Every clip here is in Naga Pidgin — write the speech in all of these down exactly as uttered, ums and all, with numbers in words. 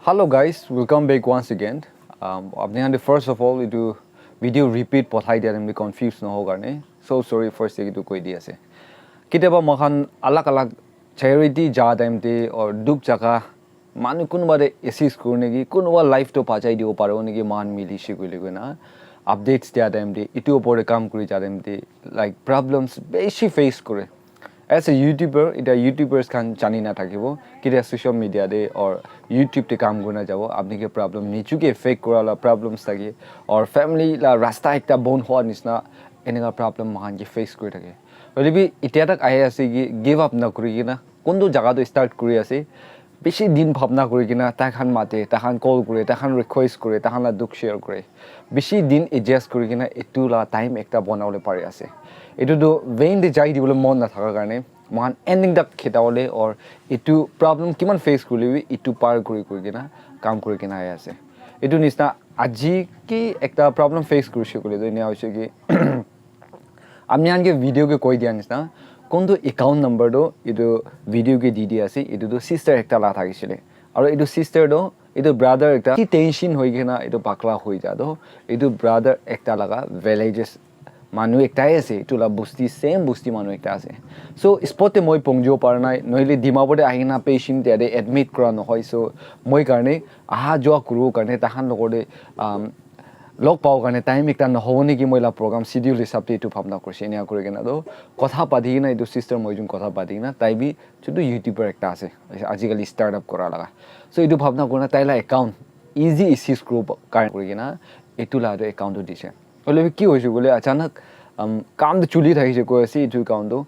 Hello guys, welcome back once again. Um, apni khan first of all itu video repeat pathai dia time confuse noho karne. So sorry first te itu koi di ase. Kitiaba moikhan alag alag charity ja time te or dukh jaga manu kunuba te assist kuru neki, kunuba life to bachai dibo paribo neki, moikhan mili shi koile koina updates dia time te, itu opor te kam kuri ja time te, like, problems beshi face kore. As a YouTuber, ita YouTubers khan jani na thakibo, kitia social media te or YouTube te kam kurina jabo, apni ke problem, nichu ke affect kura la problems thake, or family la rasta ekta bon hua nisna, eneka problem moikhan ke face kuri thake. Hoile bi itia tak ahi ase ki give up na kuri kina, kuntu jaga to start kuri ase, bishi din bhabna kuri kina, tai khan mate, tai khan call kure, tai khan request kure, tai khan la dukh share kure. Bishi din adjust kuri kina, etu la time ekta bonabole pari ase. Etu tu vain te jai dibole mon na thaka karne, moikhan ending tak kheta bole or etu problem kiman face kurile bi, etu par kuri kuri kina, kam kuri kina ahi ase. Etu nisna aji ki ekta problem face kurise koile tu, enia hoise ki, Apni khan ke video ke koi dia nisna, kuntu account number tu itu video ke di di ase, itu tu sister ekta la thakisile. Aru itu sister tu, itu brother ekta, ki tension hoi kena itu pakla hoi ja tu, itu brother ekta laga villages manu ekta ase, itu la busti, same busti manu ekta ase. So, spot te moi pongjo para nai, nohile Dimapur te ahina patient te admit kura nohoi. So, moi karne, aha jua kuru karne, tahan logor te, um, log pao karne time ekta nohobo neki, moi la program schedule hisab te etu bhabna kurise. Enia kuri kena tu kotha pati kena etu sister moi jun kotha pati kena, tai bi chutu YouTuber ekta ase, ajikali startup kura laga. So etu bhabna kurina tai la account easy access kuru pa-, kar-, kuri kena etu la tu account tu dise. Hoile bi ki hoise koile achanak, um, kam tu chuli thakise koi ase etu account tu.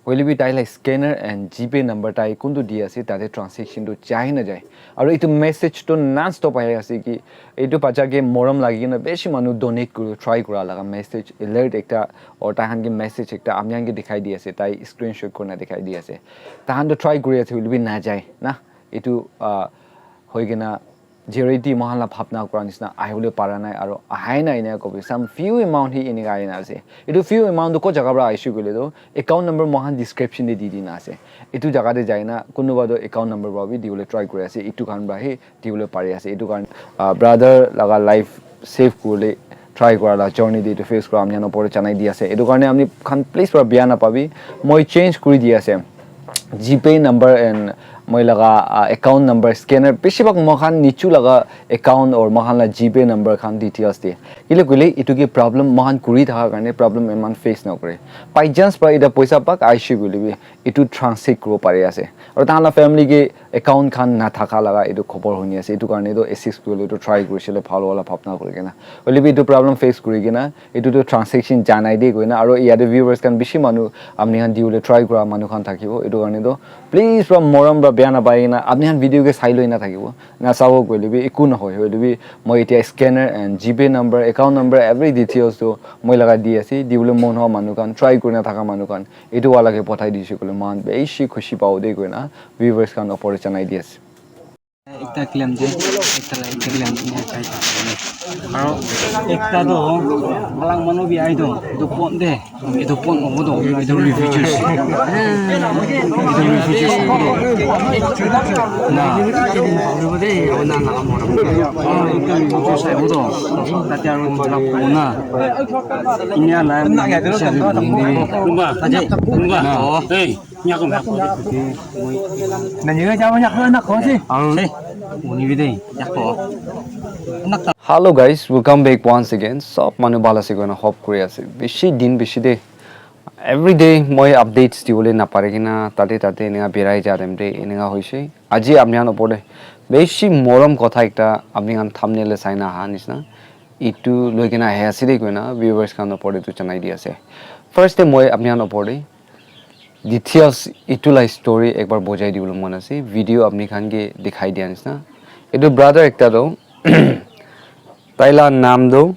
Hoile bi tai la scanner and GPay number tai kuntu di ase, tate transaction tu jai na jai. Aru etu message tu non-stop ahi ase ki, etu bacha ke morom lagi kena bishi manu donate kuri, try kura laga message, alert ekta, or tai khan ke message ekta, apni khan ke dikhai di ase, tai screenshot kurina dikhai di ase. Tai khan tu try kuri ase, hoile bi na jai, na. Etu, ah, hoi kena, charity moikhan la bhabna kura nisna ahibole para nai, aru ahai nai enia kobi. Some few amount hi enika ahi na ase. Etu few amount tu ko jaga para ahishi koile tu account number moikhan description te di dina ase. Etu jaga te jai na kunuba tu account number para bi dibole try kuri ase. Etu khan para hi dibole pari ase. Etu khan, ah, brother laga life save kuribole try kura la journey te etu face kura apni khan opor te janai di ase. Etu karne apni khan please para bia na pabi. Moi change kuri di ase. GPay number and moi laga, ah, account number, scanner, bishi bhag moikhan nichu laga account or moikhan la GPay number khan details de. Kile koile etu ke problem moikhan kuri thaka karne problem eman face na kore. By chance para eta poisa bhag ahishi koile bi etu transact kuribo pari ase. Aru tahan la family ke account khan na thaka laga etu khobor huni ase. Etu karne toh assist kuribole toh try kurisile bhal wala bhabna kuri kena. Hoile bi etu problem face kuri kena etu tu transaction janai de koina, aru yate viewers khan bishi manu apni khan dibole try kura manu khan thakibo. Etu karne tu please para morom para bia napai kena apni khan video ke sai loi na thakibo. Na sabo koile bi eku nohoi, hoile bi moi etia scanner and GPay number, account number, every details tu moi laga di ase. Dibole mon hoa manu khan, try kurina thaka manu khan, etu wala ke pathai dise koile moikhan bishi khushi pabo de koina viewers khan opor te janai di ase. Ekta claim de, ekta la ekta claim de, aro ekta toh alag manu bi ahi toh, etu phone de, etu phone hobo toh, etu refugees. Etu refugees hobo toh. Na. Etu refugees hobo toh. Tate aro etu la phone na. Inya la. Kunba, kunba. Hey. Hello guys, welcome back once again. Sob manu bhal ase koina hope kuri ase. Bishi din bishi de every day moi updates dibole napare kena tate tate eneka birai ja time te eneka hoise. Aji apni khan opor te bishi morom kotha ekta apni khan thumbnail te sai na aha nisna. Etu loi kena ahi ase de koina viewers khan opor te tu janai di ase. First te moi apni khan opor te details etu la story ekbar bujai dibole mon ase, video apni khan ke dikhai dia nisna. Etu brother ekta toh, tai la naam toh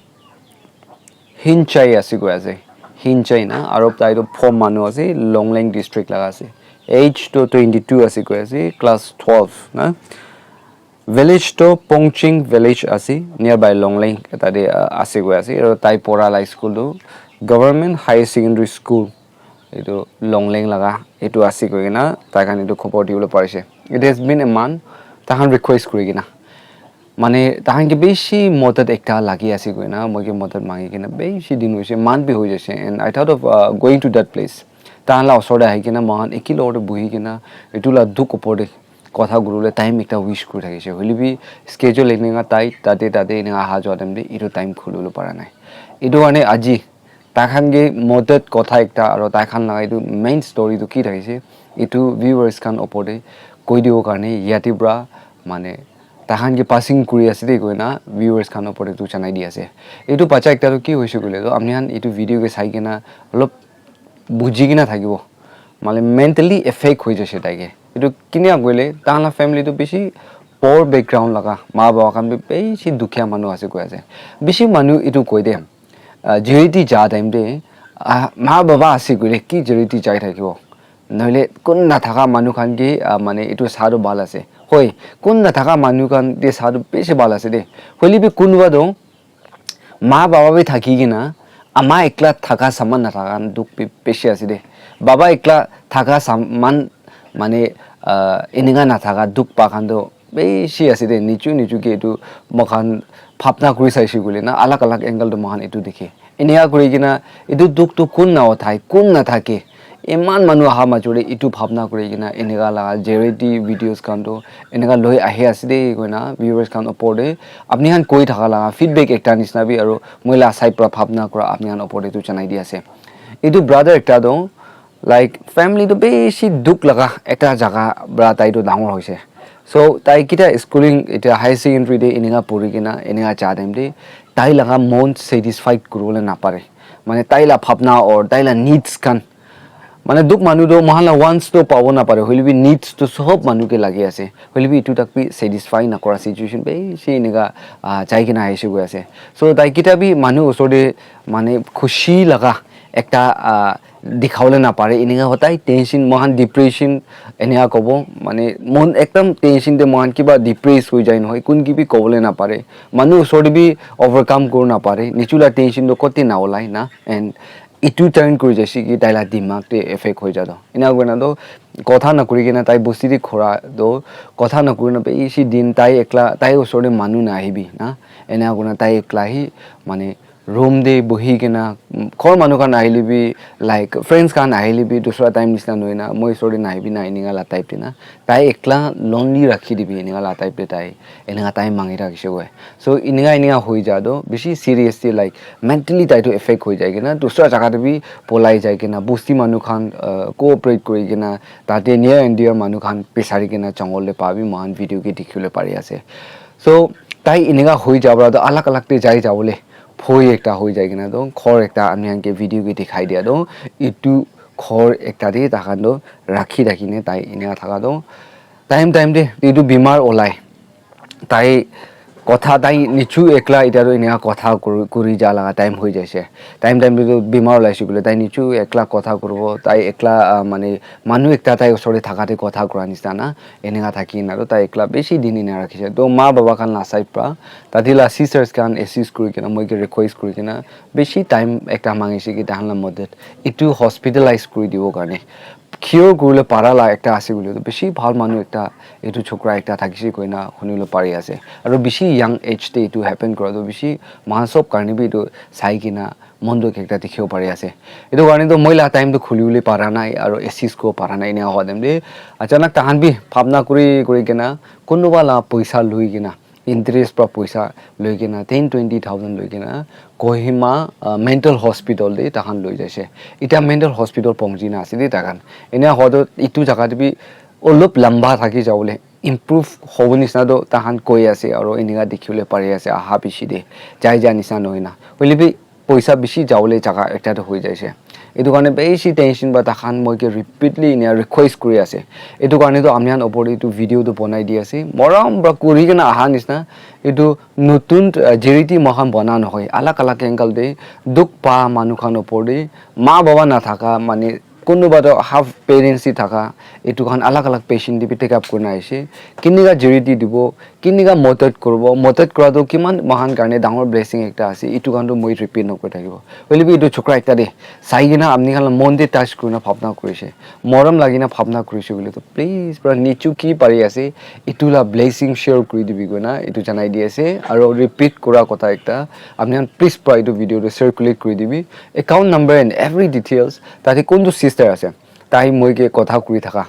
Hinchai ase koi ase, Hinchai na, aro tai toh Phom manu ase, Longleng district laga ase. Age toh twenty two ase koi ase, class twelve na. Village toh Pongching village ase, nearby Longleng tate, ah, ase koi ase. Aro tai pora la school toh Government Higher Secondary School, etu Longleng laga, etu ase koi kena tai khan etu khobor dibole parise. It has been a month, tai khan request kuri kena. Mane tahan ke bishi madad ekta lagi ase koina, moi ke madad mangi kena bishi din hoise, month bi hoi jaise, and I thought of uh, going to that place. Tahan la osor te ahi kena moikhan eki logor te buhi kena etu la dukh opor te kotha kuribole time ekta wish kuri thakishe. Hoile bi schedule eneka tight, tate tate eneka aha jua time te etu time khulibole para nai. Etu karne aji tai khan ke madad kotha ekta aro tai khan laga etu main story tu ki thakishe, etu viewers khan opor te koi dibo karne yate pra mane tai khan ke passing kuri ase de koina viewers khan opor te tu janai di ase. Etu bacha ekta tu ki hoise koile tu apni khan etu video ke sai kena olop buji kena thakibo, mane mentally effect hoi jaise tai ke. Etu kinia koile tai khan la family tu bishi poor background laga, ma baba khan bi bishi dukhia manu ase koi ase. Bishi manu etu koi de, ah, charity ja time te, ah, ma baba ase koile ki charity jai thakibo. Nohole kun nathaka manu khan ke, ah, mane etu sa tu bhal ase. Hoi, kun nathaka manu khan ke sa tu bishi bhal ase de. Hoile bi kunba tu ma baba bi thaki kena ama ekla thaka saman nathaka khan dukh bi bishi ase de. Baba ekla thaka saman mane, ah, eneka nathaka dukh pa khan tu bishi ase de. Nichu nichu ke etu moikhan bhabna kuri saishe koile na, alag alag angle tu moikhan etu dikhe. Eneka kuri kena etu dukh tu kun na uthai, kun nathake. Iman manu aha major te etu bhabna kuri kena eneka laga charity videos khan tu eneka loi ahi ase de koina viewers khan opor te apni khan koi thaka laga feedback ekta nisna bi aro moi la side pra bhabna kura apni khan opor te tu janai di ase. Etu brother ekta tu like family tu bishi dukh laga ekta jaga pra tai tu dangor hoise. So tai kita schooling etia high secondary te eneka puri kena eneka ja time te tai laga mon satisfied kuribole napare. Mane tai la bhabna or tai la needs khan, mane dukh manu tu moikhan la wants tu pabo napare, hoile bi needs tu sob manu ke lagi ase, hoile bi etu tak bi satisfy nakora situation bishi eneka, ah, jai kena ahi ase koi ase. So tai kita bi manu osor te mane khushi laga ekta, ah, dikhabole napare, eneka hotai tension, moikhan depression eneka kobo, mane mon ekdam tension te moikhan kiba depress hoi jai nohoi, kun ki bi kobole napare, manu osor te bi overcome kuri napare, nichu la tension tu kote na olai na, and etu turn kuri jaise ki tai la dimag te effect hoi ja toh. Ena kurina toh kotha nakuri kena tai bosti te khora toh, kotha nakuri na bishi din tai ekla, tai osor te manu na ahibi na, ena kurina tai ekla hi mane room te bohi kena, mm, ghor manu khan ahile bi, like, friends khan ahile bi, dusra time nisna nohoi na, moi osor te nahibi na, eneka la type te na. Tai ekla lonely rakhi dibi, eneka la type te tai, eneka tai mangi rakhishe koi. So, eneka, eneka hoi ja toh, bishi serious te, like, mentally tai toh effect hoi jai kena, dusra jaga te bi polai jai kena, bosti manu khan, uh, cooperate kuri kena, tate near and dear manu khan bisari kena jungle te pa bi moikhan video ke dikhibole pari ase. So, tai eneka hoi ja pra toh alag alag te jai jabole bhoi ekta hoi jai kena toh, ghor ekta ami khan ke video ke dikhai dia toh, etu ghor ekta te tai khan toh rakhi thaki ne tai eneka thaka toh, time time te etu bimar olai, tai kotha tai nichu ekla etia toh eneka kotha kuri, kuri ja laga time hoi jaise. Time time te toh bimar olaise koile tai nichu ekla kotha kuribo, tai ekla, ah, mane manu ekta tai osor te thaka te kotha kura nisna na, eneka thaki na toh tai ekla bishi din eneka rakhishe. Toh ma baba khan la side pra, tate la sisters khan assist kuri kena, moi ke request kuri kena, bishi time ekta mangishe ki tahan la madad, etu hospitalize kuri dibo karne, cure kuribole para la ekta ase koile toh, bishi bhal manu ekta, etu chokra ekta thakishe koina hunibole pari ase. Aro bishi young age te etu happen kura toh bishi moikhan sob karne bi etu sai kena mon dukh ekta dikhibo pari ase. Etu karne toh moi la time toh khulibole para nai aro assist kuribo para nai, ena hwa time te achanak tahan bi bhabna kuri kuri kena kunuba la poisa lui kena, interest pra poisa loi kena, ten twenty thousand loi kena Kohima, ah, mental hospital te tahan loi jaise. Etia mental hospital pongji na ase de tahan. Ena hwa toh etu jaga te bi olop lamba thaki jabole improve hobo nisna toh tahan koi ase aro eneka dikhibole pari ase aha piche te jai ja nisna nohoi na. Hoile bi poisa bishi jabole jaga ekta toh hoi jaise. Etu karne bishi tension pra tahan moi ke repeatedly enia request kuri ase. Etu karne toh ami khan opor te etu video toh bonai di ase. Morom pra kuri kena aha nisna etu notun, uh, charity moi khan bona nohoi. Alag alag angle te dukh pa manu khan opor te ma baba nathaka mane Kunuba toh half pregnancy thaka, etu khan alag alag patient te bi take up kurina aise. Kinika charity dibo, kinika madad kuribo, madad kura toh kiman moikhan karne dangor blessing ekta ase, etu khan toh moi repeat nokuri thakibo. Hoile bi etu chokra ekta te sai kena apni khan la mon te touch kurina bhabna kurise, morom lagina bhabna kurise koile toh please pra nichu ki pari ase, etu la blessing share kuri dibi koina etu janai di ase. Aro repeat kura kotha ekta, apni khan please pra etu video toh circulate kuri dibi. Account number and every details, tate kuntu sister ase, tai moi ke kotha kuri thaka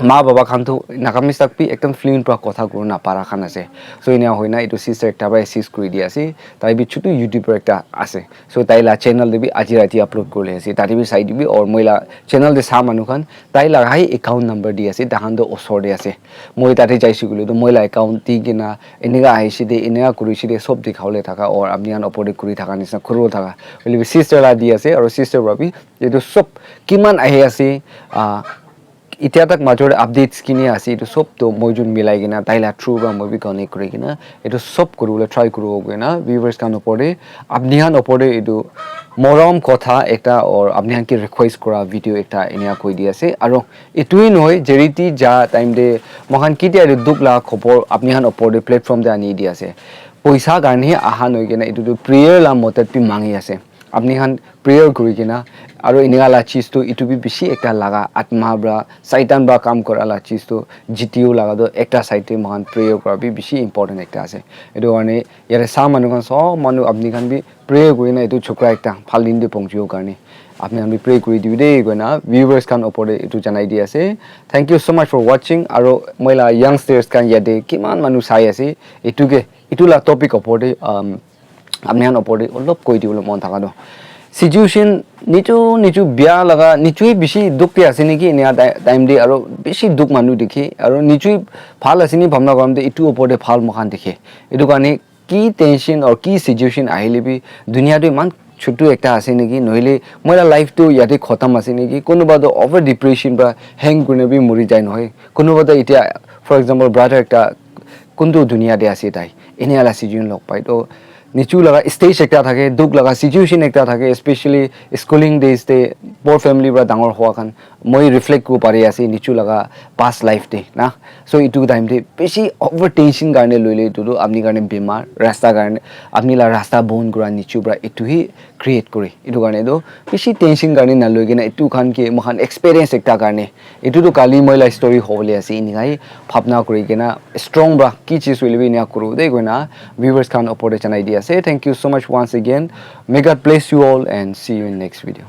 ma baba khan tu Nagamese tak bi ekdam fluent pra kotha kuri na para khan ase. So enia hoina etu sister ekta para assist kuri di ase, tai bi chutu YouTuber ekta ase. So tai la channel te bi aji rati upload kuri ase, tate bi sai dibi. Or moi la channel te sa manu khan, tai la hai account number di ase, tahan toh osor te ase. Moi tate jaise koile toh moi la account di kena enika aise de, enika kurise de, sob dikhabole thaka or apni khan opor te kuri thaka nisina kuri thaka. Hoile bi sister la di ase, aro sister para bi etu sob kiman ahi ase, ah, itya tak major te updates kini ase, etu sob toh moi jun milai kena tai la through para moi bi connect kuri kena etu sob kuribole try kuribo koina viewers khan opor te, apni khan opor te etu morom kotha ekta or apni khan ke request kura video ekta enika koi di ase. Aro etu hi nohoi, charity ja time te moikhan ketia etu dukh la khobor apni khan opor te platform te ani di ase. Poisa karne hi aha nohoi kena etu tu prayer la madad bi mangi ase. Apni khan prayer kuri kena, aro enika la cheez tu etu bi bishi ekta laga atma pra, Satan pra kam kura la cheez tu jitiwo laga toh ekta side te moikhan prayer kura bi bishi important ekta ase. Etu karne yate sa manu khan sob manu apni khan bi pray kurina etu chokra ekta bhal din te pohchibo karne apni khan bi pray kuri dibi de koina viewers khan opor te etu janai di ase. Thank you so much for watching. Aro moi la youngsters khan yate kiman manu sai ase, etu ke etu la topic opor te, um, apni khan opor te olop koi dibole mon thaka toh situation nichu nichu bia laga nichu hi bishi dukh te ase niki enia ti-, time te aro bishi dukh manu dikhe aro nichu hi bhal ase ni bhabna kura te etu opor te bhal moikhan dikhe. Etu karne ki tension or ki situation ahile bi dunia tu iman chutu ekta ase niki, nohile moi la life tu yate khotom ase niki, kunuba tu over depression pra hang kurina bi muri jai nohoi, kunuba tu itya for example brother ekta kuntu dunia te ase tai, enia la situation log pai toh nichu laga stage ekta thake, dukh laga situation ekta thake, especially schooling days te poor family pra dangor hua khan moi reflect kuribo pari ase nichu laga past life te na. So etu time te bishi over tension karne loile etu tu apni karne bimar, rasta karne, apni la rasta bon kura nichu pra etu hi create kore. Etu karne tu bishi tension karne naloi kena etu khan ke moikhan experience ekta karne, etu tu kali moi la story hobole ase, enika hi bhabna kuri kena strong pra ki cheez hoile bi enika kuru de koina viewers khan opor te janai di ase. Thank you so much once again. May God bless you all and see you in next video.